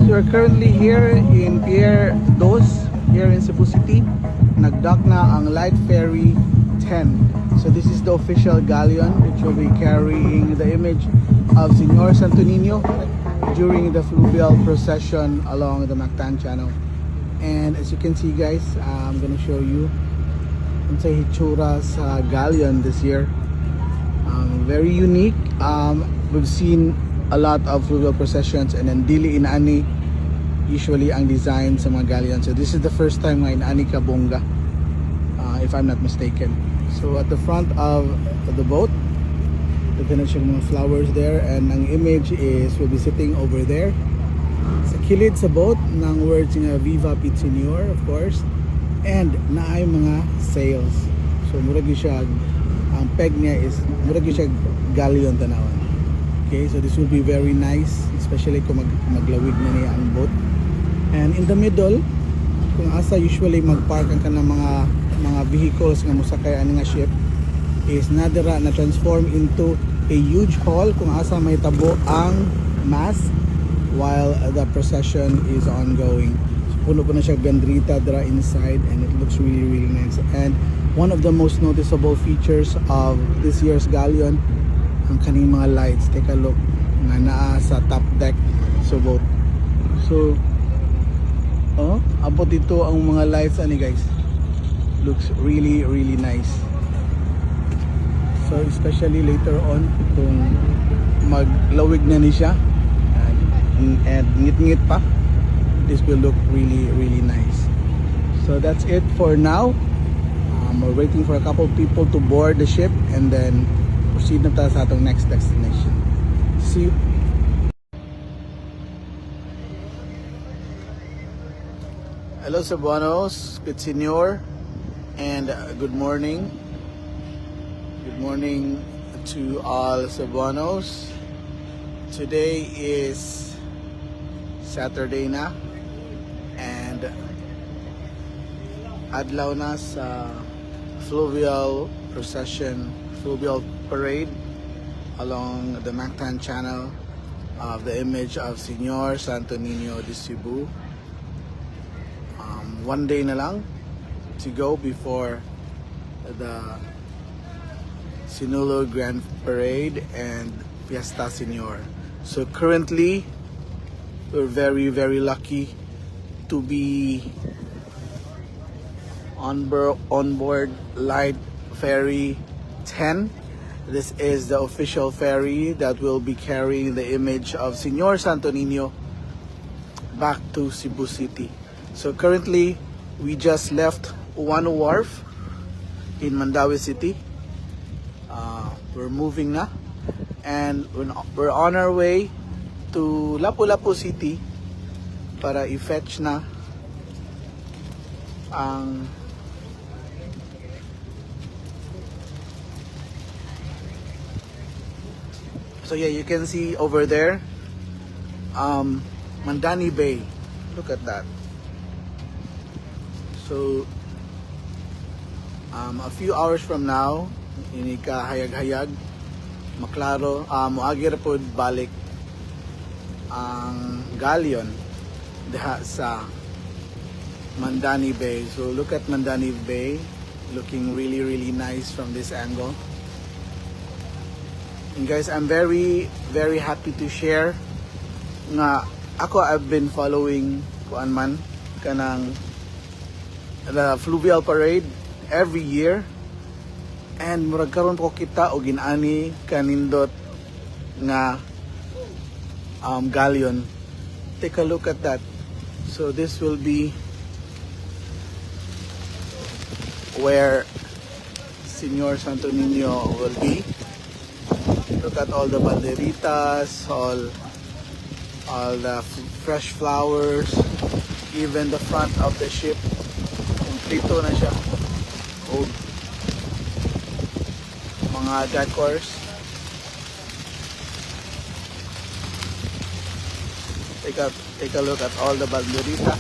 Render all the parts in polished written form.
So we're currently here in Pier Dos, here in Cebu City. Nagdock na ang Light Ferry 10. So this is the official galleon which will be carrying the image of Senor Santo Niño during the fluvial procession along the Mactan Channel. And as you can see, guys, I'm gonna show you unsay hitsura sa galleon this year. Very unique. We've seen a lot of fluvial processions and then dili inani usually ang design sa mga galleon. So this is the first time nga inani ka bongga, if I'm not mistaken. So at the front of the boat, daghan na siya mga flowers there and ang image is will be sitting over there. Sa kilid sa boat ng words nga "Viva Pit Señor," of course, and naay mga sails. So murag gyud siya, ang peg niya is murag gyud siya galleon tanawan. Okay, so this will be very nice, especially kung maglawig na niya ang boat. And in the middle, kung asa usually magpark ang kanang mga vehicles nga mosakay ani nga ship, is nadira na transform into a huge hall kung asa may tabo ang mass while the procession is ongoing. So puno po na siya banderita dira inside and it looks really, really nice. And one of the most noticeable features of this year's galleon, ang kaning mga lights. Take a look nga naa sa top deck sa boat. So oh, abot dito ang mga lights ani, guys. Looks really, really nice. So especially later on kung maglawig na ni siya and ngit-ngit pa, this will look really, really nice. So that's it for now. We're waiting for a couple people to board the ship and then proceed na tayo sa atong next destination. See you. Hello, Cebuanos, Pit Señor, and good morning. Good morning to all Cebuanos. Today is Saturday na and adlaw na sa fluvial procession, fluvial parade along the Mactan Channel of the image of Señor Santo Niño de Cebu. One day na lang to go before the Sinulog Grand Parade and Fiesta Señor. So currently, we're very, very lucky to be on board Light Ferry 10. This is the official ferry that will be carrying the image of Señor Santo Niño back to Cebu City. So currently, we just left one wharf in Mandaue City. We're moving na and we're on our way to Lapu-Lapu City para i-fetch na ang. So yeah, you can see over there, Mandani Bay. Look at that. So a few hours from now, ini ka hayag-hayag, maklaro, moagi ra pod balik ang galleon diha sa Mandani Bay. So look at Mandani Bay, looking really, really nice from this angle. And guys, I'm very, very happy to share nga ako, I've been following kuan man kanang the fluvial parade every year and murag karon ko kita og inani kanindot nga galleon. Take a look at that. So this will be where Señor Santo Niño will be. Look at all the banderitas, all the fresh flowers, even the front of the ship. Kompleto na siya. Og mga decors. Take a look at all the banderita.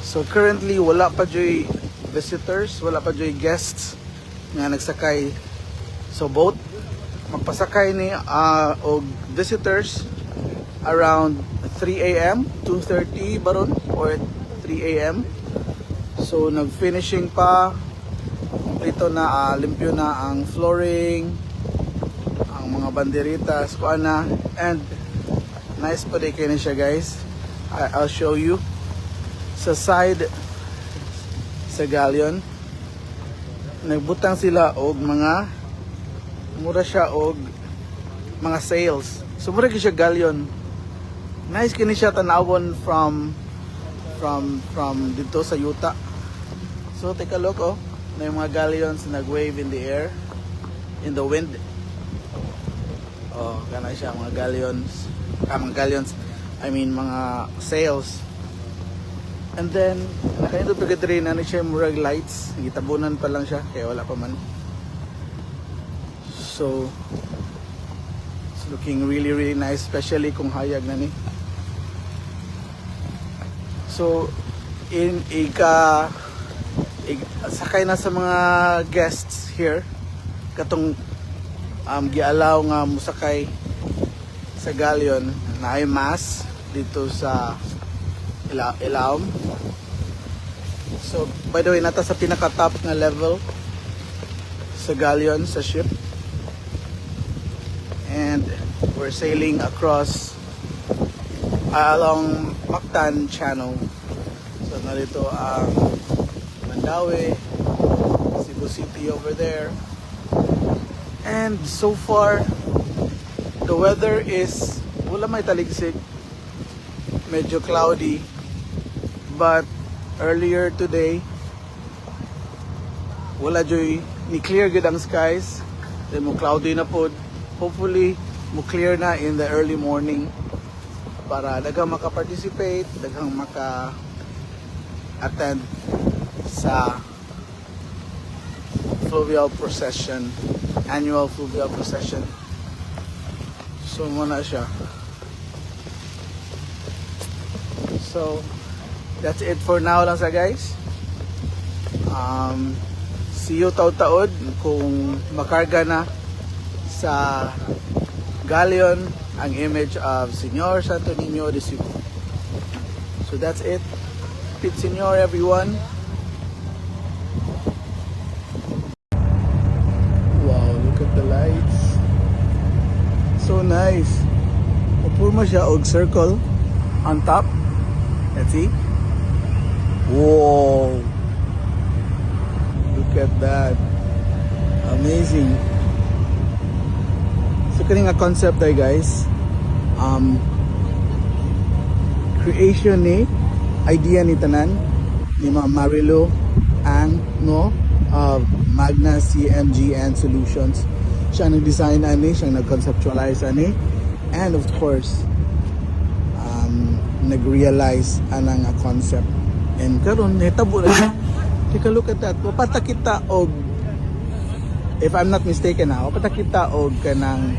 So currently wala pa joy visitors, wala pa joy guests nga nagsakay So boat magpasakay ni og visitors around 3 a.m., 2:30 baron or 3 a.m. So nag-finishing pa, kompleto na, limpyo na ang flooring, ang mga banderitas, kuan na, and nice pa diay kaayo na siya, guys. I'll show you sa side sa galleon, nagbutang sila og mga mura siya og mga sails. So mura gyud siya galleon. Nice kini siya tanawon from dito sa yuta. So take a look, oh, na yung mga galleons nag-wave in the air, in the wind. Oh, kana siya mga galleons. Ah, mga galleons. I mean, mga sails. And then nakaindot pa diri na ni siya murag lights. Gitabunan pa lang siya kaya wala pa man. So it's looking really, really nice, especially kung hayag na ni. So in ika sakay na sa mga guests here katong gialaw nga musakay sa galleon na ay mass dito sa ilawom. So by the way, naa ta sa pinaka top nga level sa galleon, sa ship. And we're sailing across along Mactan Channel. So narito ang Mandaue, Cebu City over there. And so far, the weather is wala may taligsik. Medyo cloudy. But earlier today, wala joy ni clear gud ang skies. Then mo cloudy na pod. Hopefully, mo clear na in the early morning para daghang maka-participate, daghang maka attend sa fluvial procession, annual fluvial procession. So mao na siya. So that's it for now lang sa, guys. See you taud-taud kung makarga na sa galleon ang image of Señor Santo Niño de Cebu. So that's it. Pit Señor, everyone. Wow, look at the lights. So nice. Mupurma siya og circle on top. Let's see. Whoa. Look at that. Amazing. So kani nga concept ay, guys. Creation ni idea ni tanan ni Ma'am Marilu Ang no of Magna CMGN Solutions. Siya ang nag-design ani, siya ang nag-conceptualize ani, and of course, nag-realize anang nga concept. And karon nahitabo na siya. Take a look at that. Wa pa ta kita og, if I'm not mistaken ha, wa pa ta kita og kanang.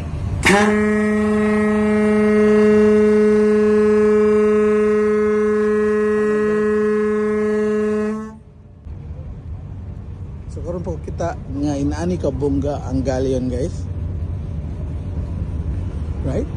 So karon pa kita nga inaani ka bongga ang galleon, guys. Right?